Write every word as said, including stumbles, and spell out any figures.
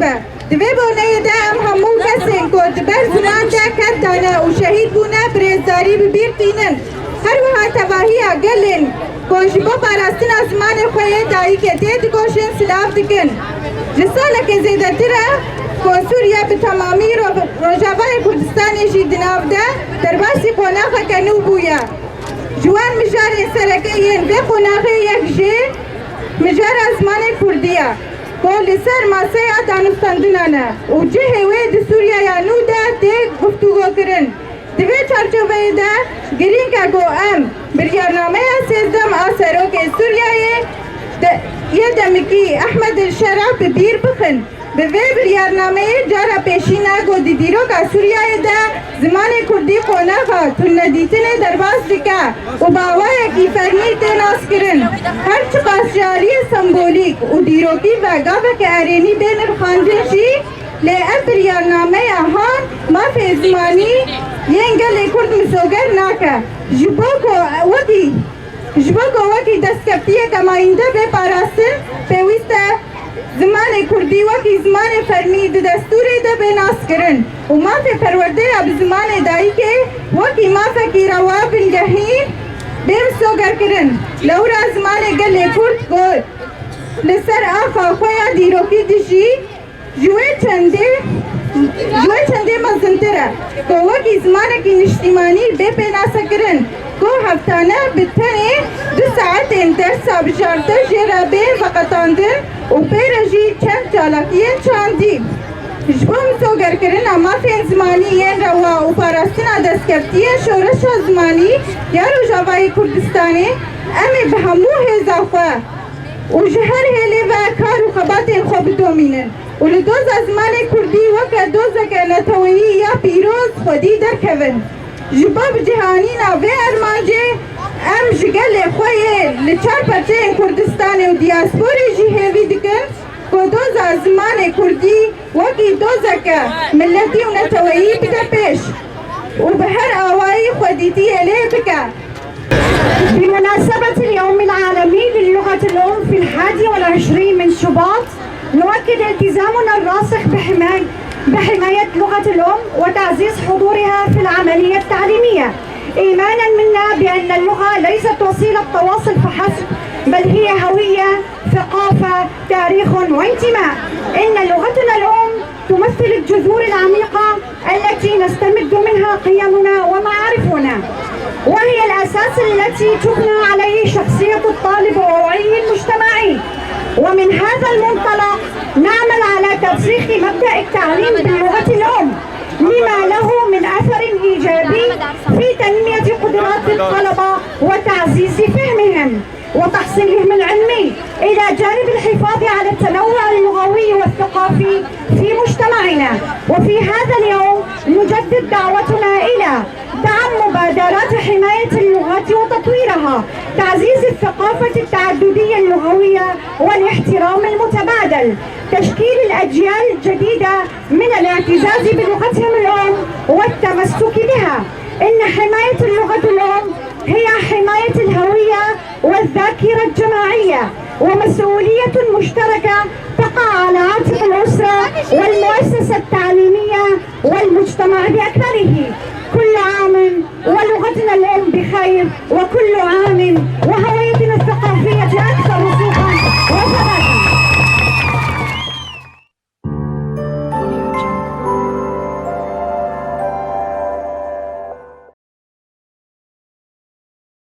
be. Di vê boneyê de em hemû kesên ku di ber ziman de ked dane û şehîd bûne birêzdarî bi bîr tînin. Her wiha tevahiya gelên ku ji bo parastina zimanê xwe yê dayikê tê digoşin silav dikin. Ji salekê zêdetir e ku Sûriye bi temamî Ro-, Rojavayê Kurdistanê jî di nav de derbasî qonaxeke nû bûye. Ji wan mijarên sereke yên vê qonaxê yek jê mijara zimanê kurdî ye, ku li ser maseya danûstandinan e û cihê wê di Sûriyeya nû de tê guftûgokirin. Di vê çarçoveyê de girîng e ku em biryarnameya sêzdem a Serokê Sûriyeyê de, yê demikî Ehmed El Şera bi bîr bixin. Bi vê biryarnameyê cara pêşîn e ku di dîroka Sûriyeyê de zimanê kurdî qonaxa tunedîtinê derbas dike û bi awayekî fermî tê naskirin. Her çiqas ji aliyê sembolîk û dîrokî ve gaveke erênî bê nirxandin jî, lê ev biryarnameya han mafê zimanî yên gelê kurd misoger nake. Ji bo ku wekî Ji bo ku wekî destkeftiyeke mayînde bê parastin, pêwîst e zimanê kurdî wekî zimanê fermî di destûrê de bê naskirin û mafê perwerdeya bi zimanê dayikê wekî mafekî rewa bingehîn bê misogerkirin. Lewra zimanê gelê kurd ku li ser axa xwe ya dîrokî dijî, Ji wê çendê, ji wê çendê mezintir e ku wekî zimanekî niştîmanî bê pênasekirin, ku heftane bi tenê du saetên dersa bijarte jê re bê veqetandin û pê re jî çend çalakiyên çandî. Ji bo misogerkirina mafên zimanî yên rewa û parastina destkeftiyên şoreşa zimanî ya Rojavayê Kurdistanê, em ê bi hemû hêza xwe û ji her hêlê ve kar û xebatên xwe bidomînin û li doza zimanê kurdî weke dozeke neteweyî ya pîroz xwedî derkevin. Ji bo bicihanîna vê armancê, em ji gelê xwe yê li çar perçeyên Kurdistanê û diyasporê jî hêvî dikin ku doza zimanê kurdî wekî dozeke miletî û neteweyî bide pêş û bi her awayî xwedîtiyê lê bike. بمناسبة اليوم العالمي للغة الأم في الحادي والعشرين من شباط، نؤكد التزامنا الراسخ بحماية، بحماية لغة الأم وتعزيز حضورها في العملية التعليمية، إيمانا منا بأن اللغة ليست وسيلة تواصل فحسب، بل هي هوية، ثقافة، تاريخ وانتماء. إن لغتنا الأم تمثل الجذور العميقة التي نستمد منها قيمنا ومعارفنا، وهي الأساس التي تبنى عليه شخصية الطالب ووعيه المجتمعي. ومن هذا المنطلق نعمل على ترسيخ مبدأ التعليم باللغة الأم لما له من أثر إيجابي في تنمية قدرات الطلبة وتعزيز فهمهم وتحصيلهم العلمي، إلى جانب الحفاظ على التنوع اللغوي والثقافي في مجتمعنا. وفي هذا اليوم نجدد دعوتنا إلى دعم مبادرات حماية اللغة وتطويرها، تعزيز الثقافة التعددية اللغوية والاحترام المتبادل، تشكيل الأجيال الجديدة من الاعتزاز بلغتهم الأم والتمسك بها. إن حماية اللغة الأم هي حماية الهوية والذاكرة الجماعية، ومسؤولية مشتركة تقع على عاتق الأسرة والمؤسسة التعليمية والمجتمع بأكمله. كل عام ولغتنا الأم بخير، وكل عام